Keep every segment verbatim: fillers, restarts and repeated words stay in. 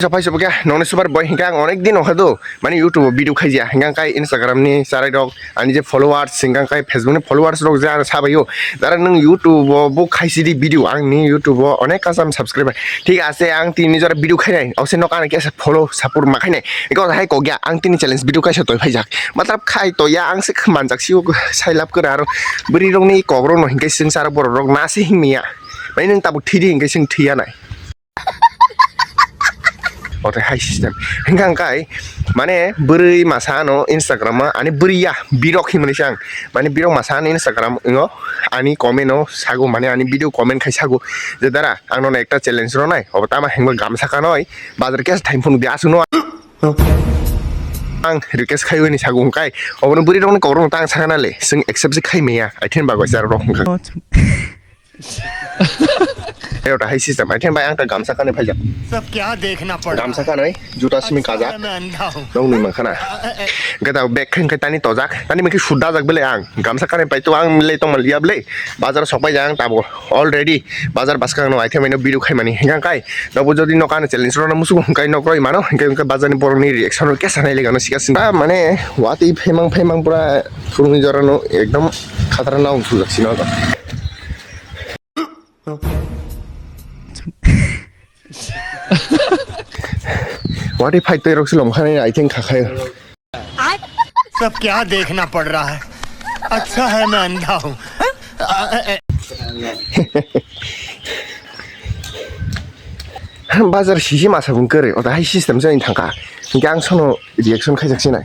Sapai sapai khe nongni super boy hinkhe ang onek din okhado mani YouTube o video khaijya hinkhe ang kai Instagram ni charai rok ani je followers hinkhe ang kai Facebook ni followers rok je ano sabaio dara nwng YouTube o bo khaisi di video ang ni YouTube o onek kasam subscriber thik ase ang tini jora video khainai ose nok ani kesa follow support ma khainai eko hai kokya ang tini challenge video kaisa toi phaijak matlab khai toya ang se manjak si sai lab kora aro bwrwi rok ni kok rok no hinkhe sing sar borok rok na se hingmiya bai nwng tabuk thidi hinkhe sing thiya nai. Ote hai system. Hingkha hingkai mane bwrwi masa ano Instagram o ani bwrwi ya birok himani sang. Mane birok masa ano Instagram o ani comment o sago mane ani video comment khai sago. Je dara ang nono ekta challenge ronai. Obo tama hingba gamsa kanoi bazar kesa thaim phunuk di aswk no. Ang request khai weni sago hingkai. Obo no bwrwi rokni kokrok no tang sakana le. Sing accept se khai meya. Aithen bagoi jar rok hingkha. Ero ta hai system. Aithen bai ang ta gamsa kanoi phaijak. सब क्या देखना पड़ रहा Gamsa kanoi juta simi kajak. मैं अंधा हूँ। Nong nui mankha na. Gada bag khen kai tani tojak. Tani miki sudda jak bele ang. Gamsa kanoi pai to ang le tong mal ya bele. Bazar sok pai jang tabo. Already bazar baskang no aithen bai no video khai mani. Hingkha kai. Nobo jodi nok ano challenge rona musugo hingkai nok roi mano. Hingkai hingkai bazar ni borok ni reaction ro kesa nai le gano sika sing. Ah, mane wati phemang phemang pura phurungni jora no ekdom khatara naung sujak sino. Wati fight toirok se lomkhani, I think, khakhai. सब क्या देखना पड़ रहा है? अच्छा है मैं अंधा हूँ। Bazar sisi masa bung kere, ota hai system se thangka. Hingke ang sono reaction khaijak sinai.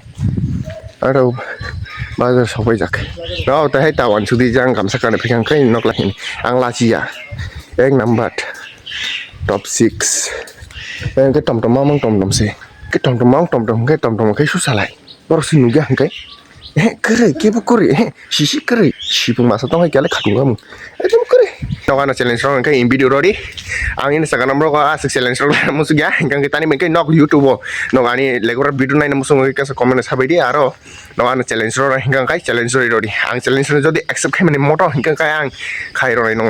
Aro bazar sokpaijak. Rao tahai tawan sudi jang gamsa kanwi phikang kai nok lahin. Ang lachiya. Ek number. Top six. Engke tom tom mamang tom tom se. Ke tom tom mamang tom tom ke tom tom ke susalai. Borok si nugya hingke. Eh, kere, kebo kore, eh, sisi kere, sipung masa tong hai kele khatung kamu. Ekdom kere. Nok ano challenge rok hingke in video rodi. Ang ini sakana rok asik challenge rok musuk ya. Hingke tani hingke nok YouTube o. Nok ani legora video naina musuk hingke kasa comment sabai di aro. Nok ano challenge rok hingke kai challenge rodi. Ang challenge rok jodi accept khai mani moto hingke kai ang khai roi no.